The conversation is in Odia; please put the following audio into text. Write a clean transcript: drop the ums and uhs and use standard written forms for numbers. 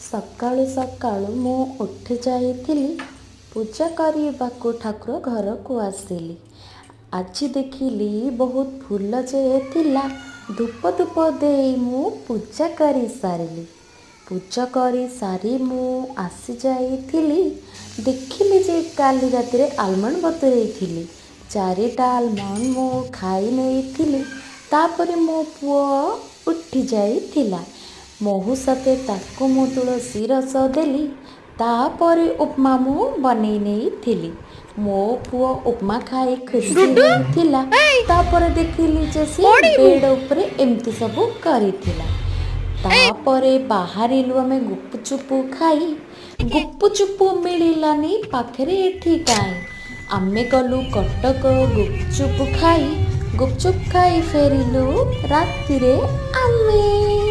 ସକାଳୁ ସକାଳୁ ମୁଁ ଉଠି ଯାଇଥିଲି, ପୂଜା କରିବାକୁ ଠାକୁର ଘରକୁ ଆସିଲି। ଆଜି ଦେଖିଲି ବହୁତ ଫୁଲ ଯେ ଥିଲା। ଧୂପ ଧୂପ ଦେଇ ମୁଁ ପୂଜା କରିସାରିଲି। ପୂଜା କରି ସାରି ମୁଁ ଆସିଯାଇଥିଲି। ଦେଖିଲି ଯେ କାଲି ରାତିରେ ଆଲମଣ୍ଡ ବତୁରେଇଥିଲି। 4ଟା ଆଲମଣ୍ଡ ମୁଁ ଖାଇ ନେଇଥିଲି। ତାପରେ ମୋ ପୁଅ ଉଠି ଯାଇଥିଲା। ମହୁ ସାଥେ ତାକୁ ମୁଁ ତୁଳସୀ ରସ ଦେଲି। ତାପରେ ଉପମା ମୁଁ ବନେଇ ନେଇଥିଲି। ମୋ ପୁଅ ଉପମା ଖାଇ ଖୁସି ଡୁଡୁ ହେଇଥିଲା। ଏଇ ତାପରେ ଦେଖିଲି ଯେ ସିଏ ପଡିବୁ। ବେଡ୍ ଉପରେ ଏମିତି ସବୁ କରିଥିଲା। ଏଇ ତାପରେ ବାହାରିଲୁ ଆମେ ଗୁପଚୁପୁ ଖାଇ। ଗୁପଚୁପୁ ମିଳିଲାନି ପାଖରେ ଏଠି କାଇଁ। ଆମେ ଗଲୁ କଟକ ଗୁପଚୁପୁ ଖାଇ। ଗୁପଚୁପ ଖାଇ ଫେରିଲୁ ରାତିରେ ଆମେ।